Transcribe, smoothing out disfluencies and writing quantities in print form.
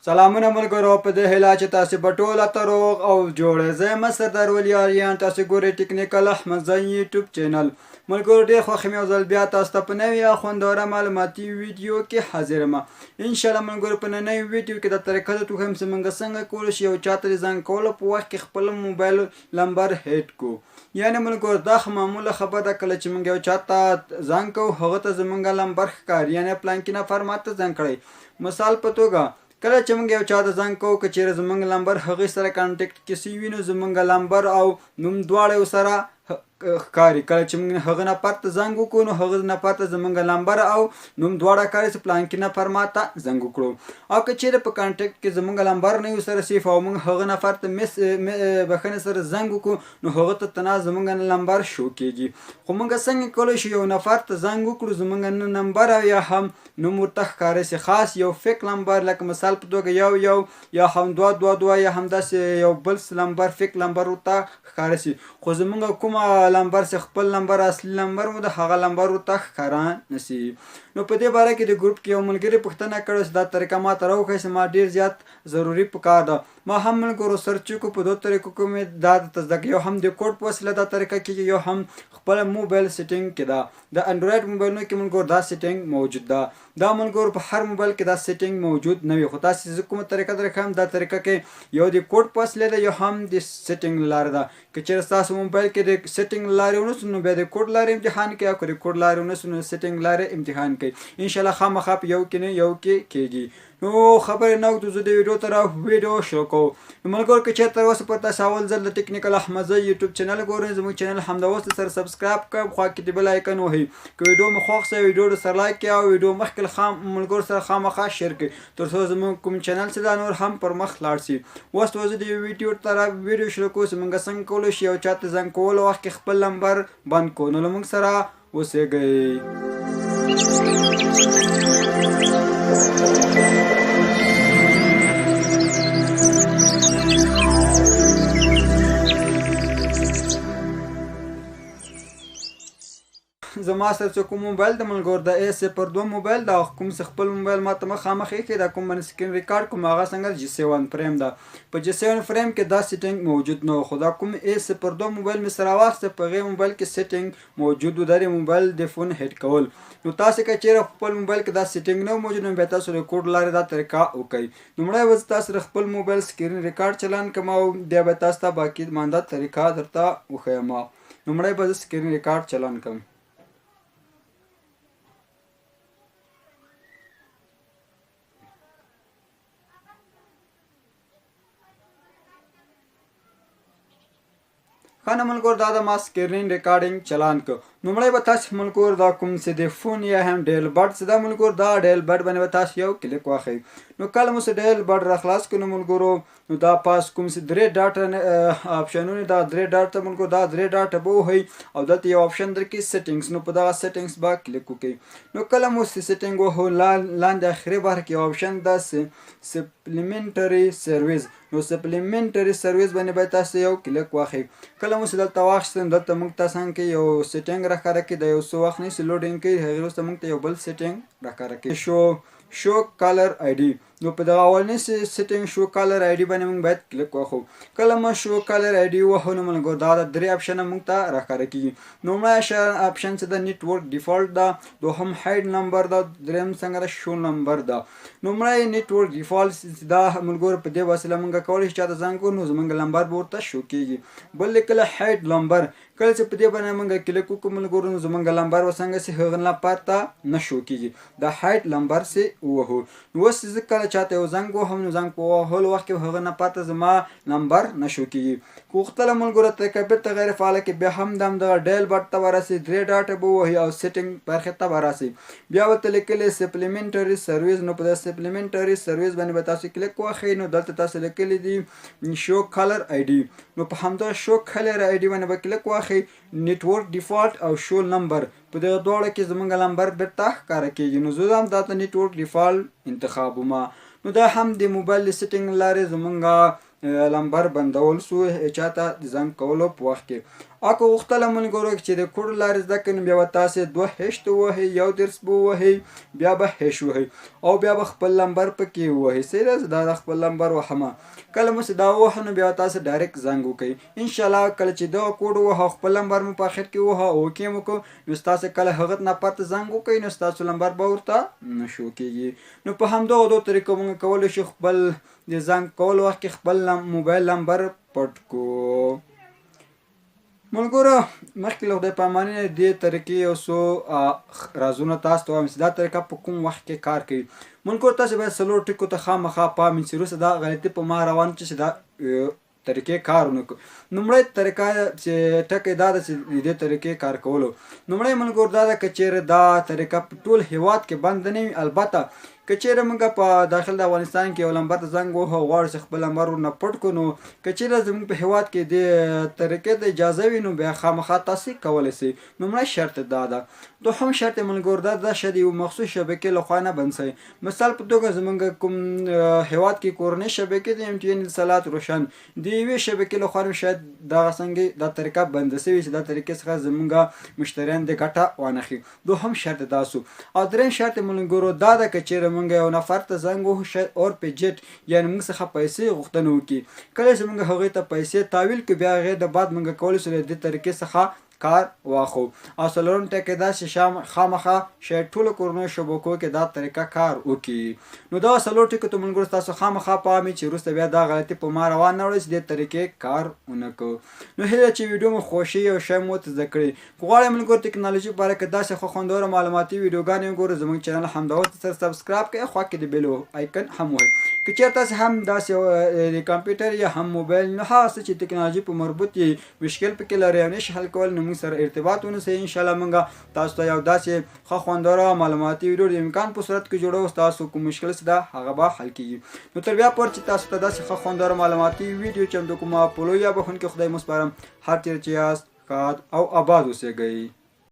سلامونه ملګرو، په دې هیله چې تاسو به ټول ته روغ او جوړ یئ. زه یم سردار ولي آریان، تاسو ګورئ ټیکنیکل احمدزی یوټیوب چینل. ملګرو، ډېر خوښ یم یو ځل بیا تاسو ته په نوې او خوندوره معلوماتي ویډیو کې حاضر یم. انشاءالله ملګرو، په ننۍ ویډیو کې دا طریقه درته وښیم چې موږ څنګه کولی شو یو چاته د زنګ کولو په وخت کې خپل موبایل لمبر هیډ کو. یعنې ملګرو، دا خو معموله خبره ده، کله چې موږ یو چاته زنګ کوو هغه ته زمونږ لمبر ښکاري، یعنې پلانکي نفر ماته زنګ کړی. مثال په توګه، کله چې موږ یو چا ته زنګ کوو، که چیرې زمونږ لمبر هغې سره کانټیکټ کې سی وي نو زمونږ لمبر او نوم دواړه یو سره ښکاري. کله چې موږ هغه نفر ته زنګ وکړو نو هغه نفر ته زمونږ لمبر او نوم دواړه ښکاري چې پلانکي نفر ما ته زنګ وکړو. او که چیرې په کانټیکټ کې زمونږ لمبر نه یو سره سیف او موږ هغه نفر ته مس بخښنې سره زنګ وکړو نو هغه ته تنها زمونږ لمبر شو کیږي. خو موږ څنګه کولی شو یو نفر ته زنګ وکړو زمونږ نه نمبر او یا هم نوم ورته ښکاره شي، خاص یو فیک لمبر، لکه مثال په توګه یو یو یا هم دوه دوه دوه یا هم داسې یو بل لمبر، فیک لمبر ورته ښکاره شي، خو زمونږ کومه لمبر چې خپل لمبر اصلي لمبر مو ده هغه لمبر ورته ښکاره نه شي. نو په دې باره کې د ګروپ کې یو ملګري پوښتنه کړې چې دا طریقه ما ته راوښیه چې ما ډیر زیات ضروري پکار ده. ما هم ملګرو سرچ وکړو، په دوه طریقو کې مې دا درته زده کړه. یو هم د کوډ په وسیله دا طریقه کیږي، یو هم خپل موبایل سیټینګ کې ده. د انډرایډ موبایلونو کې ملګرو دا سیټینګ موجود ده. دا ملګرو په هر موبایل کې دا سیټینګ موجود نه وي، خو تاسو زه کومه طریقه درښیم دا طریقه کې یو د کوډ په وسیله ده، یو هم د سیټینګ لاره ده. که چېرې ستاسو موبایل کې د سیټینګ لارې ونه سو نو بیا د کوډ لارې امتحان کوي، او که د کوډ لارې ونه سو نو سیټینګ لارې امتحان کوي. ان شاء الله خامخا په یو کې نه یو کې کېږي. نو خبرې نه وکړو، زه د ویډیو طرف ویډیو شروع کوو. نو ملګرو، که چېرته تر اوسه پورې تاسو اول ځل د ټیکنیکل احمدزی یوټیوب چینل ګورئ، زموږ چینل همدا اوس سره سبسکرایب کړئ، خوا کې د بل آیکن وهئ. که ویډیو مو خوښ شوه ویډیو سره لایک کړئ او ویډیو مخکې له خام ملګرو سره خامخا شیر کړئ، تر څو زموږ کوم چینل چې دا نور هم پر مخ لاړ شي. اوس زه د ویډیو طرف ویډیو شروع کوو چې موږ څنګه کولی شو یو چاته زنګ کولو وخت کې خپل نمبر بند کړو. نو له موږ سره اوسېږئ. زما سره چې کوم موبایل د ملګرو د ای 02 موبایل دا کوم څه خپل موبایل ما ته مخامخ ایښی دا کوم باندې سکرین ریکارډ کوم هغه څنګه جي 7 فریم ده. په جي 7 فریم کې دا سیټینګ موجود نه، خو دا کوم ای 02 موبایل مې سره واخیسته په هغې موبایل کې سیټینګ موجود و، د موبایل د فون هیډ کول. نو تاسو که چیرې خپل موبایل کې دا سیټینګ نه موجود نو بیا تاسو د کوډ لارې دا طریقه وکړئ. لومړی به زه تاسو د خپل موبایل سکرین ریکارډ چلان کوم او بیا به تاسو ته باقي مانده طریقه درته وښیم. لومړی به زه سکرین ریکارډ چلان کوم. ښه نو ملګرو، دا د ما سکرین ریکارډینګ چلان کو. لومړی به تاسو ملګرو دا کوم چې د فون یا هم ډیل بډ چې دا ملګرو دا ډیل بډ باندې به تاسو یو کلیک واخئ. نو کله مو چې ډیل بډ را خلاص کړو نو ملګرو، نو دا پاس کوم چې درې ډاټ آپشنونه دا درې ډاټ ته ملګرو دا درې ډاټ به وهئ او دلته یو آپشن درکې سیټینګز، نو په دغه سیټینګز به کلیک وکړئ. نو کله مو چې سیټینګ وهو لاندې اخري برخه کې یو آپشن ده سپلیمنټري سرویس، نو سپلیمنټري سرویس باندې باید تاسو یو کلیک واخلئ. کله مو چې دلته واخیستل دلته موږ ته څنګه یو سیټینګ راښکاره کړي، دا یو څو وخت نیسي لوډینګ کوي، هغې وروسته موږ ته یو بل سیټینګ راښکاره کوي شو کالر آی ډي. نو په دغه اولني سیټینګ شو کالر آی ډي باندې موږ باید کلیک وخو. کله مو شو کالر آی ډي وهو نو موږ دا د درې آپشنه موږ ته راښکاره کیږي. لومړی آپشن چې د نیټورک ډیفالت ده، دوهم هایډ نمبر ده، دریم څنګه ده شو نمبر ده. لومړی نیټورک ډیفالت دا ملګرو په دې وسیله موږ کولی شو چاته زنګ وکړو نو زموږ لمبر به ورته شو کیږي. بل کله هایډ لمبر، کله چې په دې باندې موږ کلیک وکړو ملګرو نو زموږ لمبر به څنګه سي هغه نفر ته نه شو کیږي، د هایډ لمبر سي ووهو. نو اوس زه کله چاته یو زنګ وهم نو زنګ په وهلو وخت کې هغه نفر ته زما لمبر نه شو کیږي. غوښتله ملګرو طریقه بیرته غیر فعاله کې بیا هم د همدغه ډیل بټ ته ورسي، درې ډاټه به ووهي او سیټینګ برخې ته به راسي، بیا ورته لیکلي سپلیمنټري سرویس. نو په دې سپلیمنټري سرویس باندې به تاسو کلیک وهئ. نو دلته تاسو لیکلي دي شو کالر آی ډي، نو په همدغه شو کالر آی ډي باندې به کلیک واخئ. نیټورک ډیفالت او شو نمبر په دغه دواړو کې زمونږ لمبر بیرته ښکاره کیږي. نو زه هم دا ته نیټورک ډیفالت انتخابوم. نو دا هم د موبایل د سیټینګ لارې زمونږ لمبر بندول سو چاته د زنګ کولو په وخت کې. او که غوښتله ملګرو چې د کوډ لارې زده کړئ نو بیا به تاسې دوه هیش ته ووهئ، یو درس به ووهئ، بیا به هیش وهئ او بیا به خپل لمبر پکې ووهئ. صحیح ده، زه دا د خپل لمبر وهم. کله مو چې دا ووهه نو بیا تاسې ډایرکټ زنګ وکړئ. ان شاء الله کله چې دغه کوډ ووهه او خپل لمبر مو په اخر کې ووهه او اوکې مو کړ نو ستاسې کله هغه نفر ته زنګ وکړئ نو ستاسو لمبر به ورته نه شو کېږي. نو په همدغو دوو طریقو موږ کولی شو خپل د زنګ کولو وخت کې خپل موبایل لمبر پټ کو. ملګرو مخکې له خدای پاماني نه دې طریقې یو څو رازونه تاسو ته وایم چې دا طریقه په کوم وخت کې کار کوي. ملګرو تاسو باید څلور ټکو ته خامخا پام چې وروسته دا غلطي په ما روان چې دا طریقې کار ونه کړو. لومړی طریقه چې ټکی دا ده چې د دې طریقې کار کولو لومړی ملګرو دا ده که چیرې دا طریقه په ټول هیواد کې بنده نه وي، البته که چیرې موږ په داخل د افغانستان کې یو لمبر ته زنګ ووهو او غواړو چې خپل لمبر ورنه پټ کړو نو که چیرې زموږ په هیواد کې دې طریقې ته اجازه وي نو بیا خامخا تاسې کولی شئ. لومړی شرط دا ده. دوهم شرط ملګرو دا ده چې د یو مخصوص شبکې له خوا نه بند شئ. مثال په توګه زمونږ کوم هیواد کې کورنۍ شبکې د ایم ټي این اتصالات روشن د یوې شبکې له خوا شاید دغه څنګه دا طریقه بنده شوې چې دا طریقې څخه زمونږ مشتریان د ګټه وانخلي. دوهم شرط دا سو. او دریم شرط ملګرو دا ده که چیرې مونږ یو نفر ته زنګ وهو شاید اور پې جیټ یعنی مونږ څخه پیسې غوښتنه وکړي، کله چې مونږ هغوی ته پیسې تاویل کړو بیا هغې د بعد مونږ کولی شو له دې طریقې څخه کار واخو. او څلورم ټکی دا چې خامخا شاید ټولو کورنیو شبکو کې دا طریقه کار وکړي. نو دغه څلور ټکو ته ملګرو ستاسو خامخا پام وي چې وروسته بیا دا غلطي په ما روان نه وړئ چې دې طریقې کار ونه کړو. نو هیله چې ویډیو مو خوښي او شی مو زده کړي. که غواړئ ملګرو ټکنالوژي په اړه کې داسې ښه خوندوره معلوماتي ویډیوګانې وګورئ زموږ چینل همدا اوس سره سبسکرایب کړئ، خوا کې د بیل آیکن هم وهئ. که چېرې تاسو هم داسې د کمپیوټر یا هم موبایل نو هغه څه چې ټکنالوژي په مربوط یې مشکل پکې لرئ او نشئ حل کول نو موږ سره ارتباط ونیسئ. ان شاء الله موږ تاسو ته یو داسې ښه خوندوره او معلوماتي ویډیو د امکان په صورت کې جوړو، ستاسو کوم مشکل څه ده هغه به حل کیږي. نو تر بیا پورې چې تاسو ته داسې ښه خوندوره معلوماتي ویډیو چمتو کوم په لوی بخښونکي خدای مو سپارم. هر چېرې چې یاست ښاد او آباد اوسېږئ.